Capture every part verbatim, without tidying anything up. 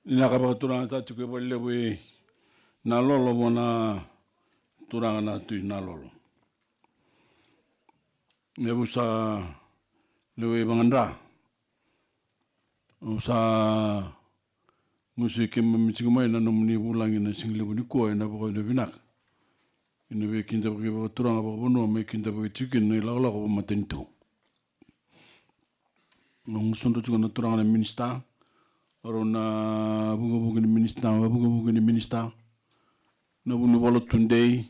Vinaka vakaturaga, sa tiko e valelevu i Nalolo vua na turaga na Tui Nalolo. Me vusa lewe i Vagadra. Au sa gusu i keimami tiko mai na nomuni vulagi na siga levu nikua ena vakavinavinaka. Ena veikidavaki vakaturaga vakavanua, mai kidavaki tiko kina na ilakolako vakamatanitu. Au gusudra tiko na turaga na minisita, o rau na vukevuke ni minisita, vukevuke ni minisita, na vunivola tudei,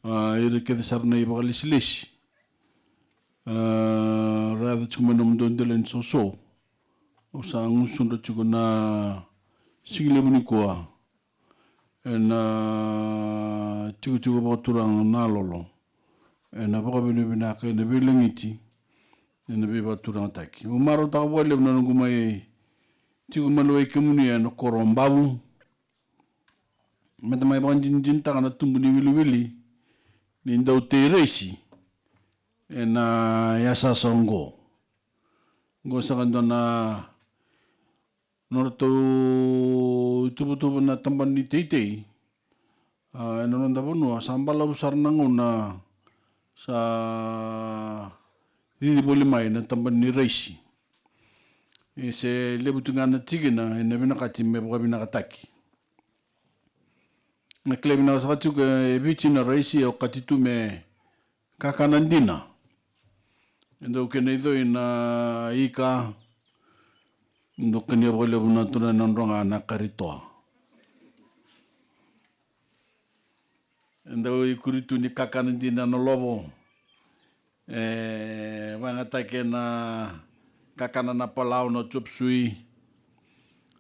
a, ira kece sara na ivakalesilesi. A, ra yaco tiko mai nomudou dela ni soso. Au sa gusudra tiko na siga levu nikua ena tikotiko vakaturaga Nalolo, ena vakavinavinaka, ena veilagiti, ena veivakaturagataki. Au marautaka vakalevu na noqu mai tiko maliwai kemuni ena koro o Bavu. Meda mai vakadinadinataka na tubu ni wiliwili ni dau tei raisi ena yasayasa oqo. Oqo saka dua na nodratou ituvatuva na tabana ni teitei, a, ena noda vanua, sa balavu sara na gauna sa cici voli mai na tabana ni raisi. E se levu tu ga na tikina ena vinakati me vakavinakataki. Na kilai vinaka saka tiko e Viti na raisi e okati tu me kakana dina. E dau kena icoi na ika, dau kania vakalevu na turaga na dro ga na karitoa. E dau ikuri tu ni kakana dina na lovo. E vakayagataki ena kakana na palau na chop suey.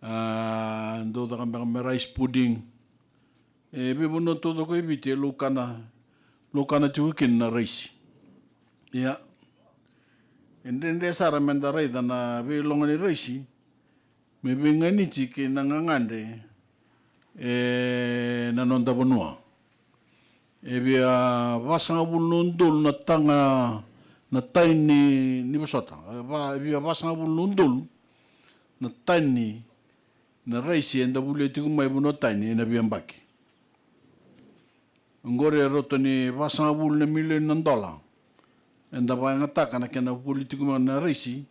A, dau caka beka me rice pudding. E veivanua taucoko e Viti e laukana, laukana tiko kina na raisi. Ia, e dredre sara meda raica na veiloga ni raisi me veiganiti kei na gagadre ena noda vanua. E via vasagavulu na udolu na taga na tani ni vosota. E va-, e via vasagavulu na udolu na tani na raisi eda volia tiko mai vanua tani ena veiyabaki. Oqori e rauta ni vasagavulu na milioni na dola eda vakayagataka na kena voli tiko mai na raisi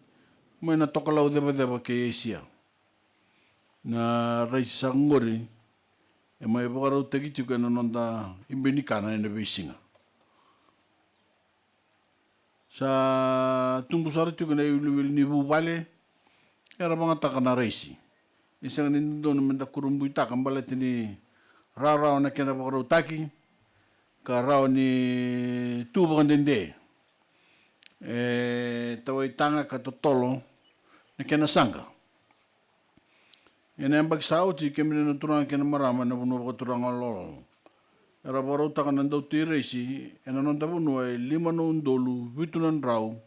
mai na tokalau cevaceva kei Esia. Na raisi saka oqori e mai vakarautaki tiko ena noda ibe ni kana ena veisiga. Sa tubu sara tiko na iwiliwili ni vuvale era vagataka na raisi. E sega ni dodonu meda kurabuitaka baleta ni rawarawa na kena vakarautaki ka rawa ni tu vakadede. E tawaitaga ka totolo na kena saqa. Ena yabaki sa oti, kemuni na turaga kei na marama ena vanua vakaturaga o Lolo, era vakarautaka na dau tei raisi ena noda vanua e lima na udolu vitu na drau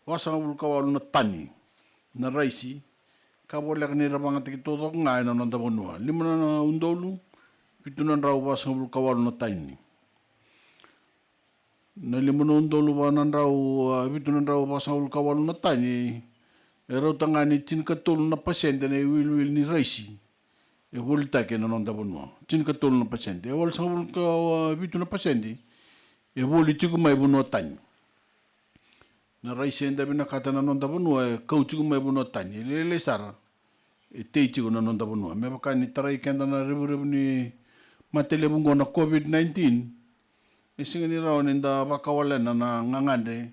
vasagavulu ka walu na tani na raisi, ka voleka ni ra vagataki taucoko ga ena noda vanua. Lima na udolu vitu na drau vasagavulu ka walu na tani. Na lima na udolu va na drau, a, vitu na drau vasagavulu ka walu na tani, e rauta ga ni tinikatolu na pasede na iwiliwili ni raisi e volitaki ena noda vanua. Tinikatolu na pasede. E walusagavulu ka, a, vitu na pasede e voli tiko mai vanua tani. Na raisi eda vinakata na noda vanua e kau tiko mai vanua tani. E lailai sara e tei tiko na noda vanua. Me vaka ni tarai keda na revurevu ni mate levu oqo na COVID nineteen, e sega ni rawa ni da vakawalena na gagadre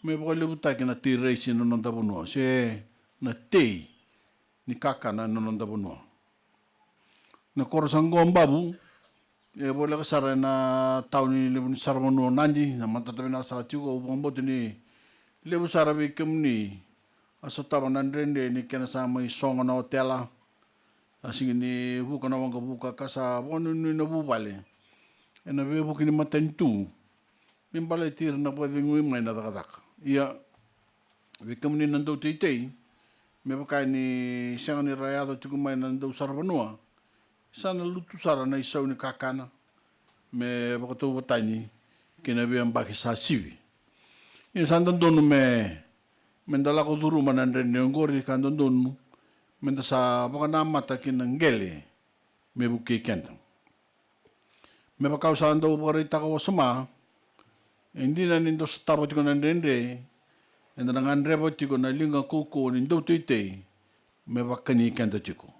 me vakalevutaki na tei raisi na noda vanua se na tei ni kakana na noda vanua. Na koro sa oqo o Bavu e voleka sara ena tauni levu ni saravanua o Nadi. Na matata vinaka saka tiko, au vakabauta ni levu sara vei kemuni a sotava na dredre ni kena sa mai sogo na otela, a sega ni vuka na waqavuka ka sa vakanuinui na vuvale ena veivuke ni matanitu me baleti ira na vakacegui mai na cakacaka. Ia, vei kemuni na dau teitei, me vaka ni sega ni ra yaco tiko mai na dau saravanua, sa na lutu sara na isau ni kakana me vakatauvatani kei na veiyabaki sa sivi. Ia sa dodonu me, me da lako curuma na dredre oqori ka dodonu me da sa vakanamata ki na qele me vukei keda. Me vaka au sa dau vakaraitaka wasoma, e dina ni dau sotava tiko na dredre, eda na gadreva tiko na liga kaukauwa ni dauteitei me vakani keda tiko.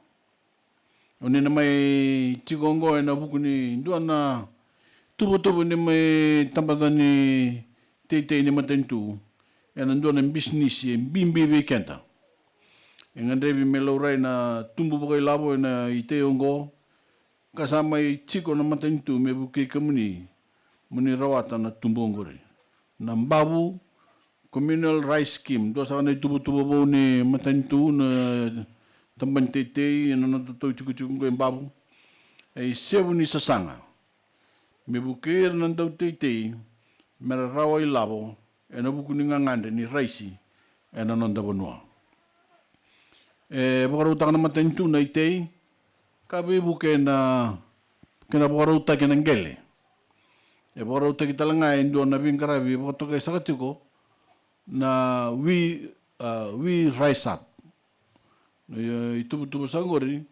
O ni na mai tiko oqo ena vuku ni dua na tuvatuva ni mai tabacakacaka ni teitei ni matanitu ena dua na bisinisi e bibi vei keda. E gadrevi me laurai na tubu vakailavo ena itei oqo, ka sa mai tiko na matanitu me vukei kemuni mo ni rawata na tubu oqori. Na Bavu Communal Rice Scheme, dua saka na ituvatuva vou ni matanitu na tabana ni teitei ena noda tautikotiko oqo e Bavu. E isevu ni sasaga me vukei ira na dauteitei me ra rawa ilavo ena vuku ni gagadre ni raisi ena noda vanua. E vakarautaka na matanitu na itei ka veivuke na kena vakarautaki na qele. E vakarautaki tale ga e dua na veiqaravi vakatokai saka tiko na We, a, We Rise Up. Na ituvatuva saka oqori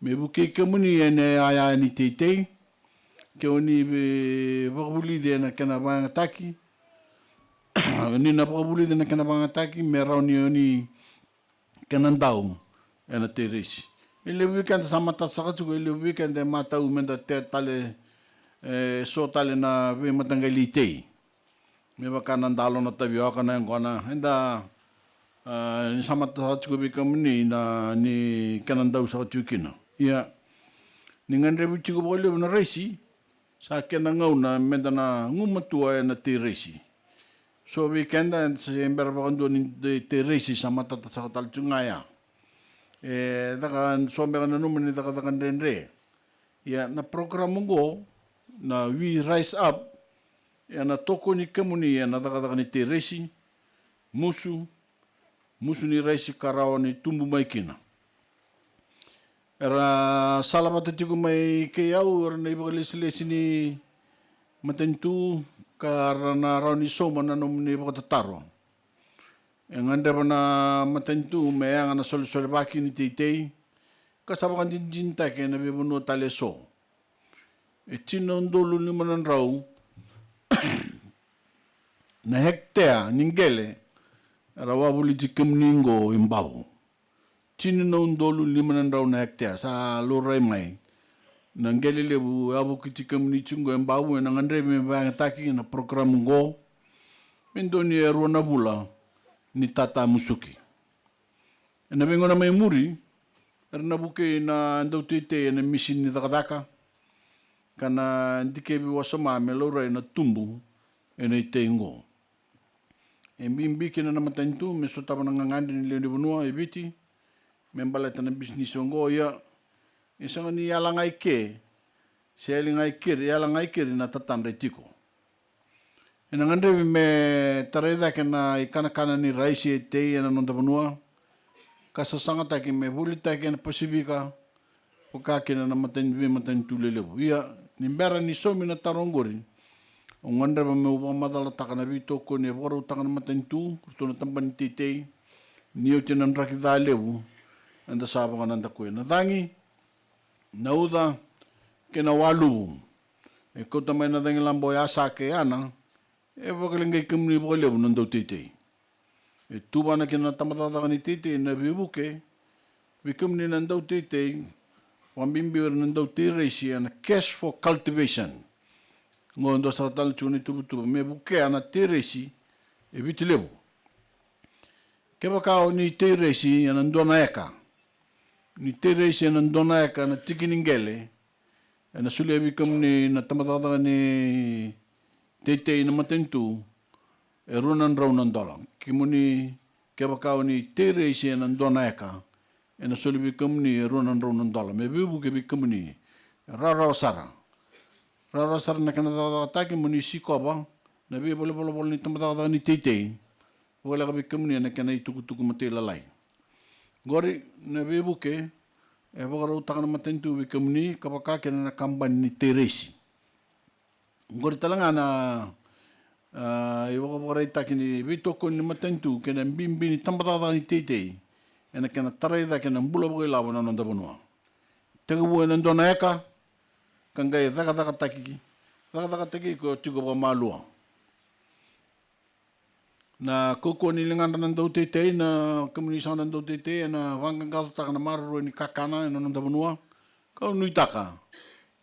me vukei kemuni ena yaya ni teitei, ke o ni vakavulici ena kena vakayagataki, ni na vakavulici ena kena vakayagataki me rawa ni o ni kena dau ena tei raisi. E levu vei keda sa matata saka tiko, e levu vei keda e matau me da tea tale, e so tale na veimataqali itei. Me vaka na dalo, na tavioka, na yaqona, eda, a, ni sa matata saka tiko vei kemuni na ni kena dau saka tiko kina. Ia, ni gadrevi tiko vakalevu na raisi, sa kena gauna me da na gumatua ena tei raisi. So vei keda eda se bera vakadua ni tei raisi, sa matata saka tale tiko ga ya. E caka so beka na nomuni cakacaka dredre. Ia na program oqo na We Rise Up ena tokoni kemuni ena cakacaka ni tei raisi, musu, musu ni raisi ka rawa ni tubu mai kina. Era salavata tiko mai kei au era na ivakalesilesi ni matanitu ka ra na rawa ni sauma na nomuni vakatataro. E gadreva na matanitu me yaga na solesolevaki ni teitei ka sa vakadinadinataki ena veivanua tale e so. E tini na udolu lima na drau na hekitea ni qele era wavoliti kemuni oqo e Bavu. Tini na udolu lima na drau na hekitea sa laurai mai na qele levu e wavoliti kemuni tiko oqo e Bavu. Ena gadrevi me vakayagataki na program oqo me dua ni e rua na vula ni tata musuki. Ena veigauna mai muri era na vukei na dauteitei ena misini ni cakacaka ka na dikevi wasoma me laurai na tubu ena itei oqo. E bibi kina na matanitu me sotava na gagadre ni lewe ni vanua e Viti me baleta na bisinisi oqo. Ia, e sega ni yala ga i ke, se yali ga i keri, yala ga i keri na tatadra e tiko. Ena gadrevi me tarai cake na ikanakana ni raisi e tei ena noda vanua ka sasagataki me volitaki ena Pasifika, vaka kina na matani, veimatanitu lelevu. Ia, ni bera ni saumi na taro oqori, au gadreva meu vakamacalataka na veitokoni e vakarautaka na matanitu, ratou na tabana ni teitei, ni oti na draki ca levu eda sa vakanadakuya. Na cagi, na uca kei na waluvu e kauta mai na cagilaba o Yasa kei Ana, e vakaleqai kemuni vakalevu na dauteitei. E tuvana kina na tabacakacaka ni teitei na veivuke vei kemuni na dauteitei, vakabibi ira na dautei raisi ena cash for cultivation. Oqo dua sara tale tiko na ituvatuva me vukea na tei raisi e Viti Levu. Kevaka o ni tei raisi ena dua na eka, ni tei raisi ena dua na eka na tiki ni qele, ena solia vei kemuni na tabacakacaka ni teitei na matanitu e rua na drau na dola. Kemuni, kevaka o ni tei raisi ena dua na eka, ena soli vei kemuni e rua na drau na dola me veivuke vei kemuni. Rawarawa sara. Rawarawa sara na kena cakacakataki mo ni sikova na veivalenivolavola ni tabacakacaka ni teitei. Vakaleka vei kemuni ena kena itukutuku matailalai. Qori na veivuke e vakarautaka na matanitu vei kemuni ka vaka kina na kabani ni tei raisi. Qori tale ga na, a, ivakavakaraitaki ni veitokoni ni matanitu kei na bibi ni tabacakacaka ni teitei ena kena tarai cake na bula vakailavo na noda vanua. Tekivu ena dua na eka, ka qai cakacakataki, cakacakataki iko tiko vakamalua. Na kaukauwa ni ligadra na dauteitei, na kemuni saka na dauteitei, ena vaqaqacotaka na maroroi ni kakana ena noda vanua. Kau nuitaka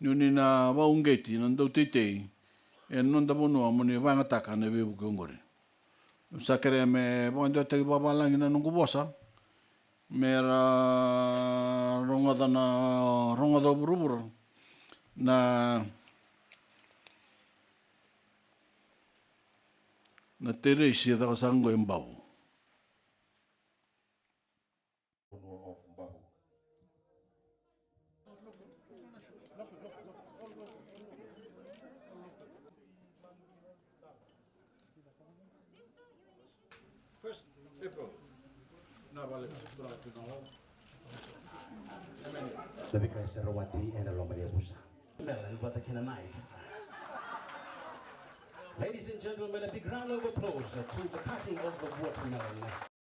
ni o ni na vakauqeti na dauteitei ena noda vanua mo ni vakayagataka na veivuke oqori. Au sa kerea me vakadewataki vavalagi na noqu vosa me ra rogoca na, rogoca o vuravura na, na tereisi e caka saka qo e Bavu. First April. Na vale, na vika e Serawati ena loma ni yavusa. Melon vata kei na knife. Ladies and gentlemen, a big round of applause to the cutting of the watermelon.